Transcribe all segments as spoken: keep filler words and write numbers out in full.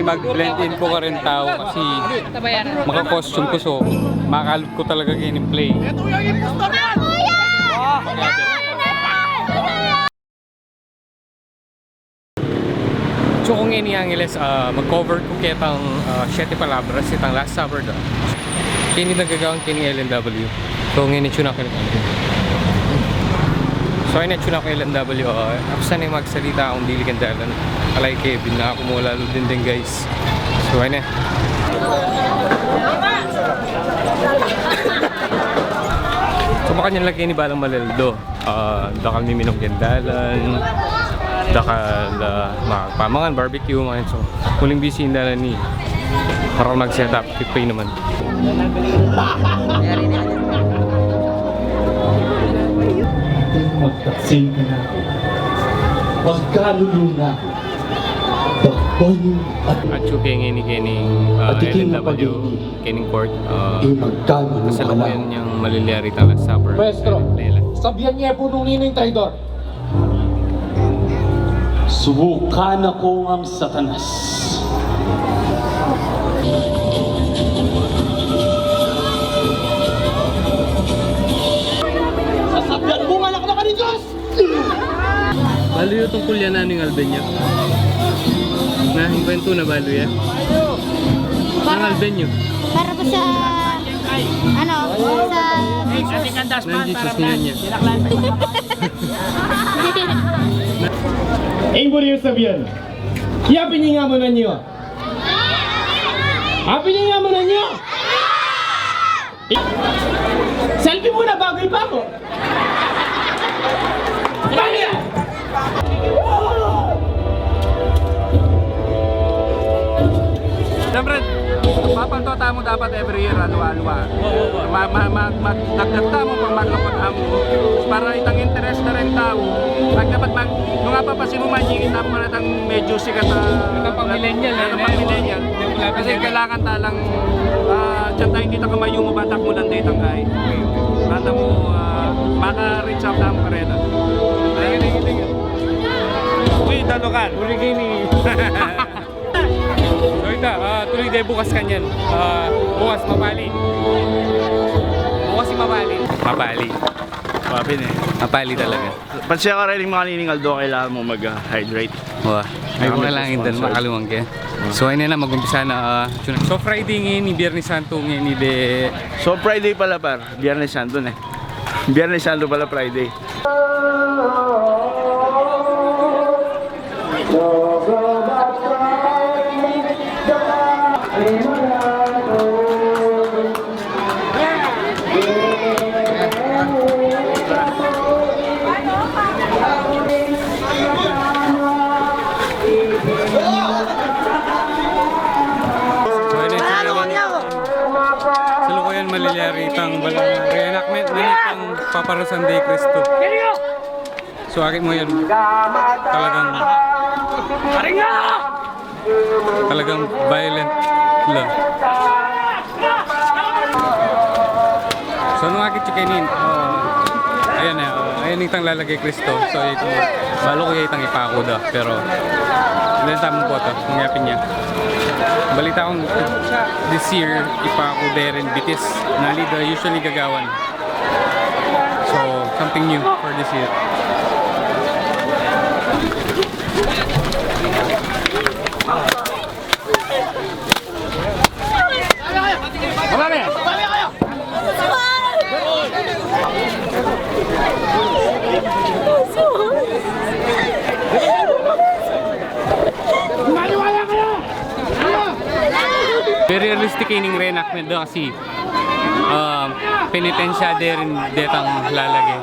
Mag-blend in ku karing tau kasi maka-costume ku, so makalup ku talaga keni play. So, kung ngeni Angeles, ah, mag-cover ku ketang, ah, Siete Palabras, itang Last Supper da. Keni nagagawan keni L N W. So, ngeni tune aku. So, ayni tune aku L N W, ah, aku sana magsalita kung dili keng dalan. Alay Kevin, na aku mula dinding, guys. So, ayni. So, makanyan lagi ini balang maleldo. Ah, dakal miminum keng dalan, dakal, ah, makagpamangan, barbecue, mga yun. So, muling busy ing dalan ini. Para mag-set up, quick pay naman. Magtaksil ka na ku. Magkalulu na ku. Bakbayu at At siyempre ngeni keni, ah, at iking L N W. Pag-ibig. Kening court, ah, ing magkano kasalukuyan yang malilyari itang Last Supper. Maestro, sabian ye pu nung ninung traidor. Subukan na ku ngang Satanas. Sasabian mu ngan anak na ka ning Dios! Balu yu tungkul yan, nanu ing alben yu? Na, ing kwentu na balu ya? Nanu ing alben yu? Para pu sa, ano, sa Jesus. Nanu Jesus niyan ya? Ing buri yu sabian. Iya pin ing amunan yu. Apin ing amunan yu? Selfie muna bago ipaku. Selfie! Siyempre, papalto tamu dapat every year, alwa-alwa. Ma-, ma-, ma-, ma-, dagdag tamu pang maglapag tamu. Para itang interes da ring tau. At dapat mag-, nung apapasimu, manyingit tamu para itang medyo sikat, ah, itang pang-millennial, itang eh, pang-millennial. Kasi kailangan talang, ah, diyan tayo kita kamayu mu, batak mu lang dito kay. Bata mu, ah, maka-reach out tamu karela. Thank you, thank you, thank you. Uy, dalokan. Uri gini. So, ita, ah, tuloy tayo bukas kanyan. Ah, bukas, mapali. Bukas si mapali. Mapali. Mapali talaga. Pasya ka rin, mga niningal do, kailangan mo mag-hydrate. Wa. Ay, kung kailangan din, makaluwang kaya. So, ayun na, mag-umpisa na, ah, tune. So, Friday ngeni, Biyernes Santo ngeni, de. So, Friday pala, par. Biyernes Santo na. Biyernes Santo pala, Friday. Salukuyan malilyari itang balang reenactment na itang paparusan de Cristo. So, akit mu yan. Talagang, talagang violent la. So, nung akit yu keni, ah, ayan, ah, ayan itang lalage Cristo. So, ito, balu ku ya itang ipaku da. Pero, hindi tamu pu ta, kung yapin ya. Balita kung this year, ipaku de rin bitis. Nanu da usually gagawan. So, something new for this year. Very realistic ining reenactment da kasi um, penitensya de rin detang lalage.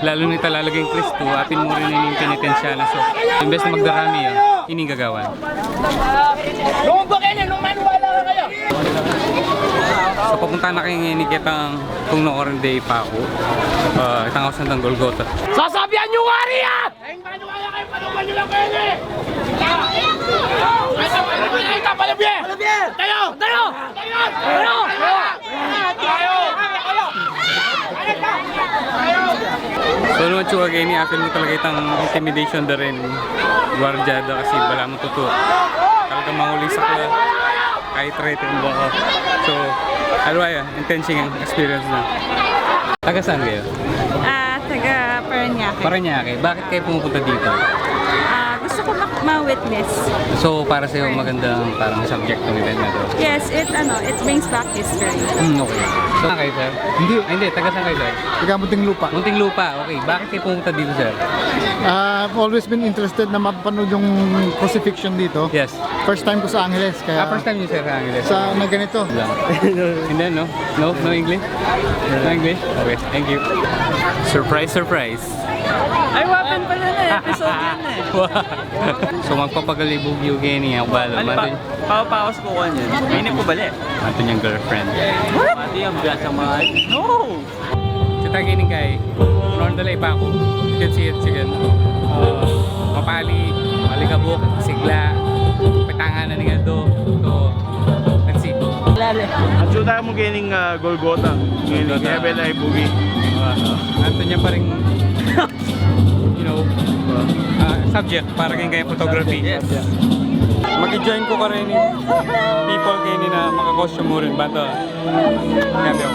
Lalu nita lalageng Kristu, apin mu rin ining penitensya na. So, imbes na magdarami, ah, ining gagawan. So, papunta na keni ketang tunglo karin de ipaku. Ah, itang ausan dang Golgota. Sasabian yu wari ya! Ay, paano kaya kayo? Paano ba nyo lang kayo, eh? Ay, paano ba nyo lang kayo? Tayo! Tayo! Tayo! Tayo! So, nung atsu ka keni, apin mu talaga itang intimidation da rin. Guardia da kasi balamu tutu. Pag manguli sa kula, kahit rating ba ako. So, alwa yan, intense yung experience na. Taga saan kayo? Ah, taga Parañaque. Parañaque. Bakit kayo pumupunta dito? Ah, gusto ko ma-, ma-witness. So, para sa'yo, magandang parang subject ng event na to? Yes, it, ano, it brings back history. Hmm, okay. So, saan kayo, sir? Hindi. Ay, hindi. Taga saan kayo, sir? Taga Muntinlupa. Muntinlupa. Okay. Bakit kayo pumunta dito, sir? Ah, I've always been interested na mapanood yung crucifixion dito. Yes. First time ko sa Angeles, kaya Ah, first time niyo, sir, sa Angeles? Sa, na ganito. Lang. Hindi, no? No? No English? No English? Okay, thank you. Surprise, surprise. Ay, wapan pala na episode yan eh. Wow. So, magpapagalibugyo kayo niya. Balo, Ano pa? Mantin, Papawas ko kanya. Ini po bali. Mantin yung girlfriend. What? Pati yung biasa mga... No! Sa tagining kay, nondalay pa ako. Chicken siya, chicken. Uh, mapali, malikabok, sigla, pitangan na ni Aldo. So, let's see. Lalo. At suta mo kining, ah, Golgota. Kining Golgota. Kaya bela ay bugi. Ah, ah. Anto niya pa rin, you know, ah, subject para kay kay photography. Yes. Maki-join ko ka rin yung people kayo ni na makakostume rin ba to? Grabe, oh.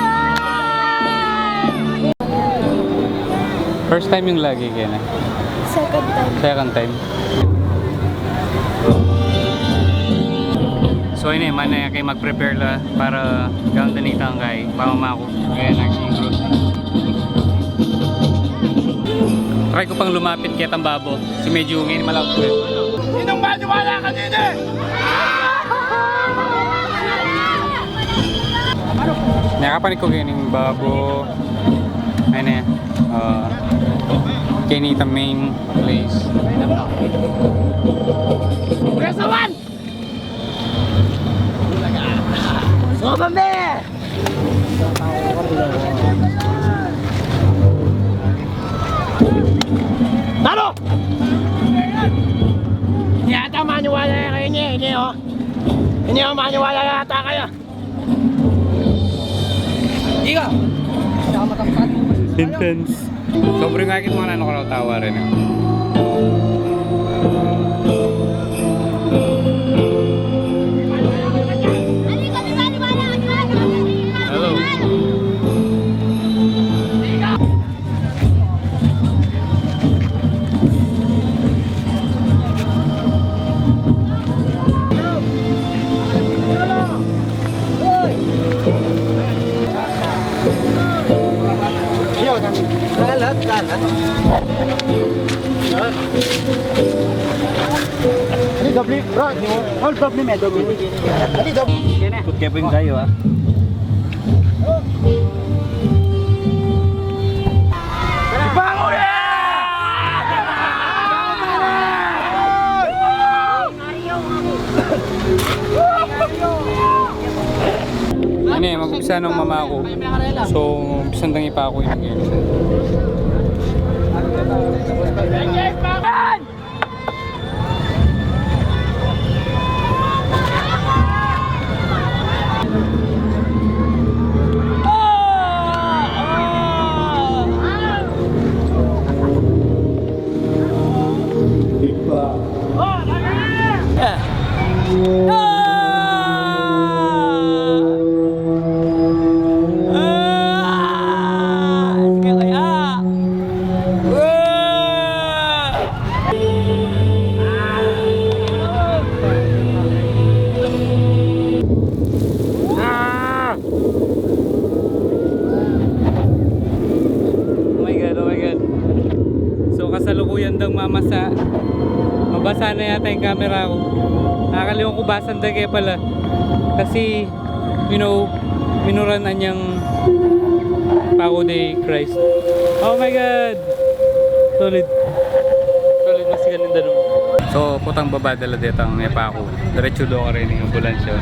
First time yung lagi kayo na? Second time. Second time. So, ini, mana kayo mag-prepare la para gawin danitang kay pamamako. Kaya nag-intro. Try ko pang lumapit kay tambabo. Si medyo ngayon malapit. Sinong maniwala ka dito? Nakapanik ko ganing babo. Ano yan? Uh, Kenny the main place. Press one! Sobrang be! Talo! Yata maniwala na kayo niya, ini, oh. Ini, oh, maniwala na yata kayo. Di ka. Intense. Sobrang akit mga nano ko raw tawa rin, eh. Hello. Kalat, kalat. Ini doble, bro. Oh, doble, may doble. Ini doble. Ikut keping kayo, ah. Ini, mag-umpisa ng mamako. So, umpisan tangi pa ako yung game. Ah! Oh my God, oh my God. So, kasalukuyan dang mamasa. Mabasa na yata yung camera ko. Nakakaliwan ko basan da kaya pala. Kasi, you know, minuran anyang pako de Christ. Oh my God! Solid. Solid, masigal yung danum. So, putang baba dala detang may pako. Diretso do ka rin yung ambulansya.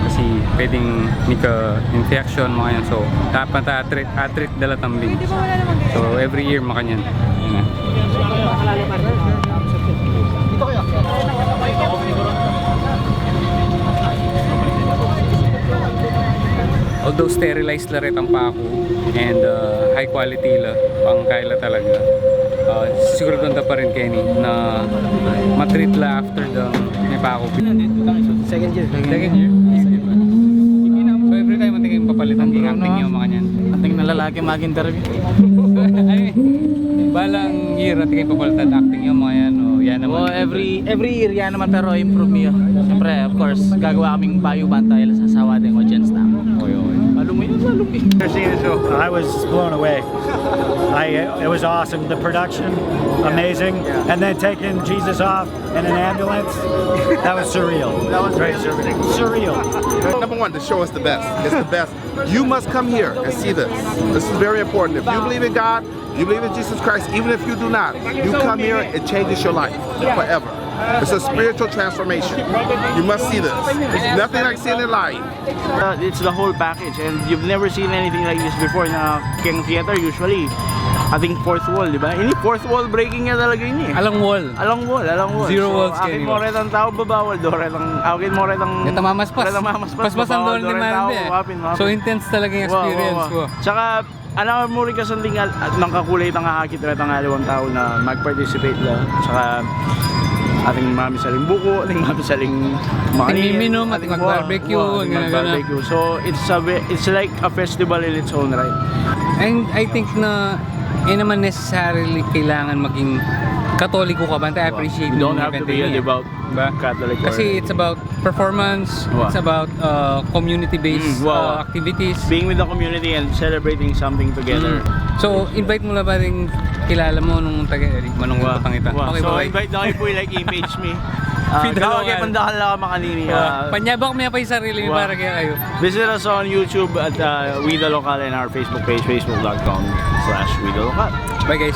Kasi pwedeng mika-infection, mga yan. So, dapat atrit, atrit dala tambing. So, every year, makanyan. Yun na. Although sterilized la retang pako and, uh, high quality la, pangkaila talaga. Uh, sigurado pa rin, Kenny, na matreat la after the may Paku. Second year. Second year? So every time atin kayung papalitan king acting yu, makanyan. Atin na lalaki mag-interview. Ay, balang year atin kayung papalitan acting yu, makanyan. O, yan naman. O, every, every year yan naman, pero improve mi yu. Siyempre, of course, gagawa kaming bayu banta ila sa asawa deng audience na. Oy, oy. Malumi, malumi. I was blown away. I, it was awesome. The production, amazing. And then taking Jesus off in an ambulance, that was surreal. That was very surreal. Surreal. Number one, the show is the best. It's the best. You must come here and see this. This is very important. If you believe in God, you believe in Jesus Christ, even if you do not, you come here, it changes your life forever. It's a spiritual transformation. You must see this. It's nothing like seeing it live. Uh, it's the whole package, and you've never seen anything like this before na keng theater. Usually, atin fourth wall, di ba? Ini fourth wall breaking na talaga ini, eh. Alang wall. Alang wall, alang wall. Zero walls. So, atin mo retang tau, babawal do retang, atin mo retang, retang mamaspas. Retang mamaspas, paspasan babawal do retang tau, eh. So, intense talaga yung experience. Wow, wow, wow. Tsaka, alam mo rin kasi, nang kakulay tang akit, retang aliwang tau na mag-participate la. Tsaka, atin mamisaling buku, atin mamisaling mga atin miminum, atin mag-barbecue, atin ganun, ganun. Mag-barbecue. So, it's a ve-, it's like a festival in its own right. And I think na, eh, naman necessarily kailangan maging Katoliko ka, basta appreciate mo yung event. You don't have to be a devout Catholic or anything. Kasi it's about performance, it's about, uh, community-based, uh, activities. Being with the community and celebrating something together. So, invite mo la ba ring kilala mo nung taga, manung butang ita. Okay, so, bye-bye. Invite na kayu pu, like, i-page mi. Ah, Vida Local. Panyabak mi pa yung sarili mi para kaya kayu. Visit us on YouTube at, uh, Vida Local and our Facebook page, facebook dot com slash Vida Local. Bye, guys.